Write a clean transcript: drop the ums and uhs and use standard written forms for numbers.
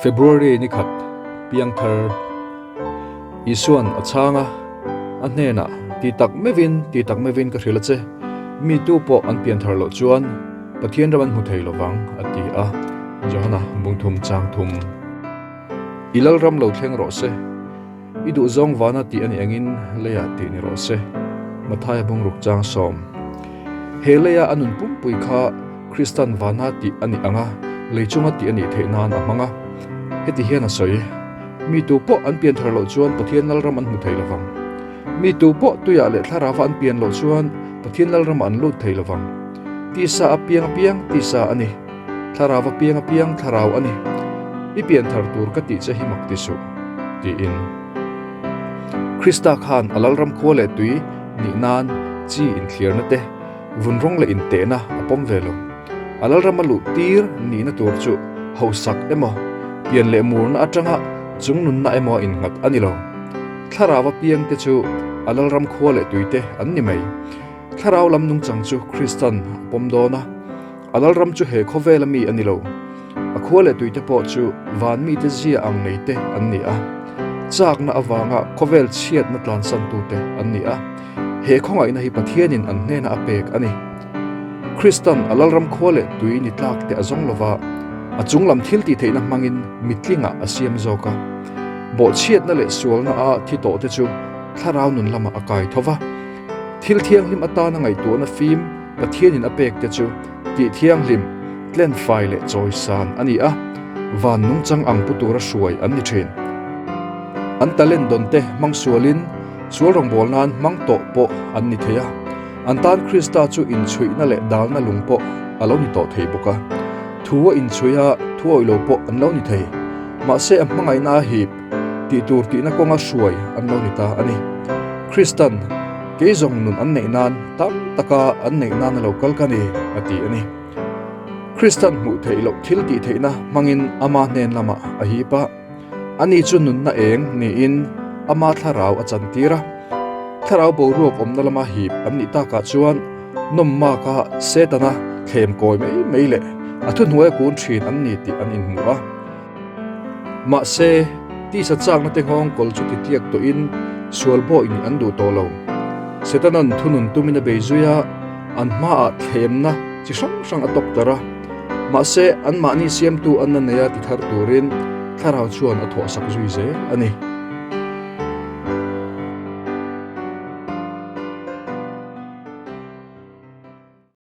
February ni khat piangthar Isuan a chhang a, a hnenah, Ti tak meuhin, ti tak meuhin ka hrilh a che, mi tu pawh an pianthar loh chuan Pathian ram an hmu thei lovang, a ti a, Johana bungthum chang thum. I lalram lo thleng rawh se. I duhzawng vana tih a nih angin leiah tih ni rawh se. Mathaia bungruk chang sawm. He leia a nun pumpui kha Kristan vana tih a nih anga lei chunga tih a nih theih nan a hmang a. Heti hian a sawi, Mi tu pawh an pian thar loh chuan Pathian Lalram an hmu thei lovang. Mi tu pawh tuiah leh thlarauva an pian loh chuan Pathian Lalramah an lut thei lovang. Tisa a piang apiang tisa a ni. Thlarau a piang apiang thlarau a ni. I pian thar tur ka tih che hi mak ti suh, tiin. Krista khan a lalram khua leh tui nih nan chi inthliarna te, vun rawng leh intehna a pawm ve lo. A lalram a luh tir nihna tur chu hausak emaw, pian leh murna atanga chungnunna emaw a innghat a ni lo. Thlarau a piang te chu a lalram khua leh tui te an ni mai. Thlarau lam nungchang chu Kristan a pawm dawn a. A lalram chu he khawvela mi a ni lo. A khua leh tuite pawh chu van mite zia ang nei te an ni a. Chakna avanga khawvel chhiatna tlansantute an ni a. He khawngaihna hi Pathianin an hnena a pek a ni. Kristan a lalram khua leh tui ni tlak te a zawng lova, a chunglam thil tih theihna hmangin mitlingah a siam zawk a. Bawhchhiatna leh sualna a thi tawh te chu thlarau nun lamah a kai tho va. Thil thianghlim atana ngaihtuahna fim Pathianin a pek te chu tih thianghlim, tlenfai leh chawisan a ni a, van nungchang ang pu tura hruai an ni thin. An talent dawn te hmang sualin sual rawngbâwl nan hmang tawh pawh an ni thei a, an tan Krista chu inchhuihna leh dalna lung pawh a lo ni tawh thei bawk a. Thu a inchhui a, thu awih lo pawh an lo ni thei. Mahse a hmangaihna a hip, tih tur tihna kawnga hruai an lo ni ta a ni. Kristan, Kei zawng nun an neih nan tam taka an neih nan a lo kal ka ni, a ti a ni. Kristan hmuh theih loh thil tih theihna hmangin ama hnen lamah a hip a. Ani chu nunna eng niin ama thlarau a chantir a. Thlarau boruak awmna lama hip an nih takah chuan nawmmak a Setana thlem kawi mai mai leh a thuhnuai a kun thin an ni tih an inhmu a. Mahse, tisa chakna te nghawng kawl chu titliak tawhin sual bawi nih an duh tawh lo. Setanan thunun tumin a bei zui a, an hmaah thlemna chi hrang hrang a tawk tar a. Mahse, anmahni siamtu an la nei a ti thar turin thlarau chuan a thawhsak zui zel a ni.